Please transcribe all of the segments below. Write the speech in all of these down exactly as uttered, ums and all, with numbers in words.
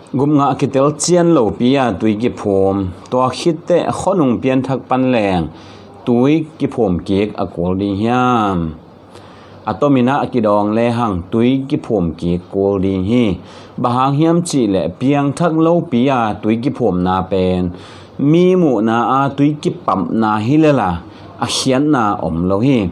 Gupngah kitel cian lopi-a tui kiphum. Tua khitteh khuanung pianthak pan leng tui kiphum kik a kul ding hiam? A tomin ah kidawng lehang tui kiphum kik kul ding hi. Bang hang hiam cihleh piangthak lopi-a tui kiphumna pen mi muhna-a tui kipamna hi lel a, a khiatna om lo hi.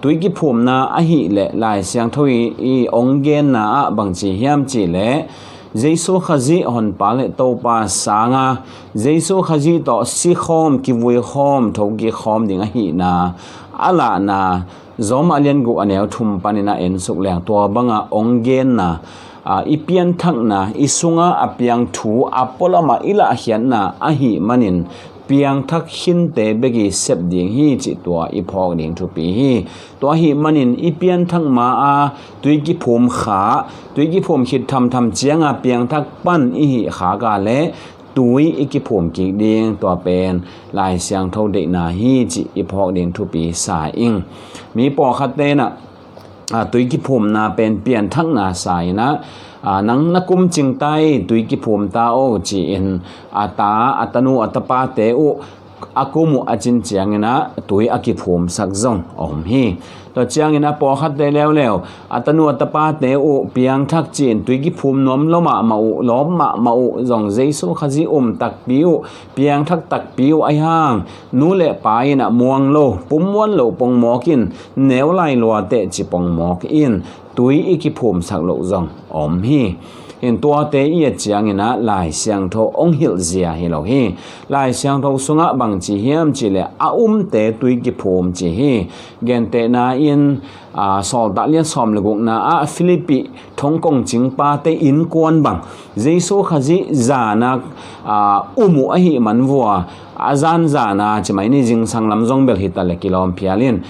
Tui kiphumna ahih leh Lai Siangtho i, i ong genna ah bangci hiam cihleh Jesu Khazih Honpa le Topa sanga Jesu Khazih tawh sikhawm, kivuikhawm, thokikkhawm ding ahihna a lahna Rom a lian guk a neu thum panin a ensuk leng tua banga ong genna, a, i pianthakna, i sunga a piang thu a pualamah i lahkhiatna ahih manin piangthak khinte bek i sep ding hi cih tua i phawk ding thupi hi. Tua ahih manin i pianthak ma-a tui kiphum kha, tui kiphum khit thamtham cianga piangthak pan i hih khak a leh tui i kiphum kik ding, tua pen Lai Siangtho deihna hi cih i phawk ding thupi sa ing. Mi pawlkhat tenah, a, tui kiphumna pen pianthakna sa inah, a, nang na kum cingta i tui kiphum ta o ci-in a ta, a tanu, a tapate uh a kum uh a cin cianginah tui a kiphumsak zong om hi. Tua ciangin a pawlkhatte leuleu a tanu a tapate uh piangthak ci-in tui kiphum nuam lo mahmah uh, lawm mahmah uh zong Jesu Khazih um takpi uh, piangthak takpi uh ahi hang nu le pa inah muang lo, pummuan lo pongmawk in, neu lai luateh ci pongmawk in, tui i kiphumsak loh zong om hi. In tuate i et cianginah Lai Siangtho ong hilh zia hi lo hi. Lai Siangtho sungah bangci hiam cihleh a umte tui kiphum ci hi. Gentehna in, a, Sawltak lian sawm le gukna ah Philippi thongkong cingpate innkuan bang Jesu Khazih zana, a, um uh ahih man vua a zan zana ci mai ni, zingsang lam zong bel hita le kilawm phial in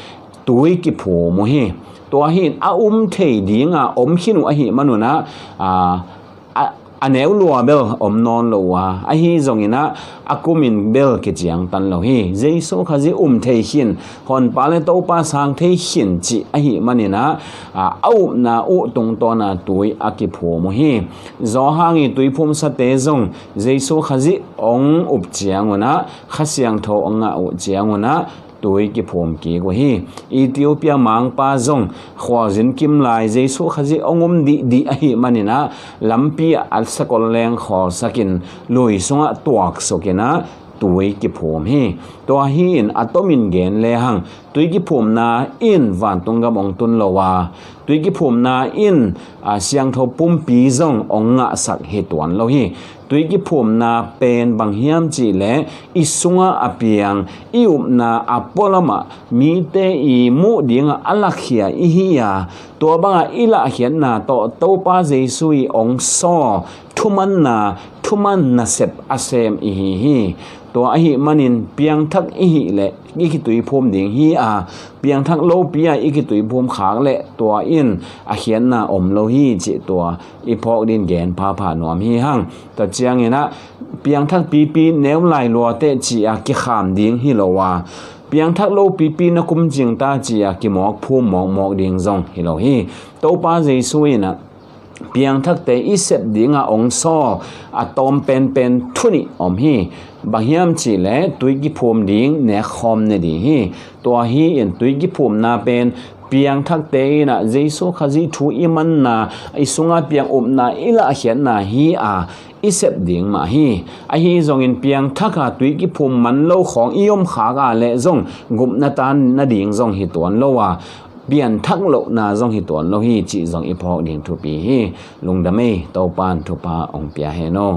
tui kiphum uh hi. Tua hi in a um thei dinga om khin uh ahih manunah, a, a, a neu lua bel om nawn lo uh a, ahi zonginah a kumin bel kiciangtan lo hi. Jesu Khazih um thei khin, Honpa le Topa sang thei khin cih ahih maninah, a, a upna uh tungtawna tui a kiphum uh hi. Zawhang i tui phumsate zong Jesu Khazih ong up ciangunah, Kha Siangtho ong ngah uh ciangunah tui kiphum kik uh hi. Ethiopia mangpa zong khualzin kim lai Jesu Khazih ong um dihdih ahih maninah lampi ah a sakol leng khawlsakin lui sungah tuaksukinah tui kiphum hi. Tua hi in a tomin gen lehang tui kiphumna in vantung gam ong tun lo a, tui kiphumna in, a, siangtho pumpi zong ong ngahsak hi tuan lo hi. Tui kiphumna pen bang hiam cihleh i sunga a piang, i upna a pualamah mite i muh dinga a lakhia i hi a, tua banga i lahkhiatna tawh Topa Jesu i ong saw thumanna, thuman nasep a sem i hi hi. Tua ahih manin piangthak i hih leh i kituiphum ding hi a, piangthak lopi-a i kituiphum khak leh tua in a khiatna om lo hi cih tua i phawk din gen phapha nuam hi hang. Tua cianginah piangthak pipi neu lai luateh ci-a kikham ding hi lo a, piangthak lopipi na kum cingta ci-a kimawkphum mawkmawk ding zong hi lo hi. Topa Jesu inah piangthakte i sep dinga ong saw a tawm penpen thu nih om hi. Bang hiam cihleh tui kiphum ding, nekkhawm ne ding hi. Tua hi in tui kiphumna pen piangthakte inah Jesu Khazih thu i manna, i sunga piang upna i lahkhiatna hi a, i sep ding mah hi. Ahi zongin piangthaka tui kiphum man lo khawng i om khak a leh zong gupna tan nading zong hi tuan lo a, pianthak lohna zong hi tuan lo hi cih zong i phawk ding thupi hi. Lungdam ei, Topan thupha ong pia hen aw.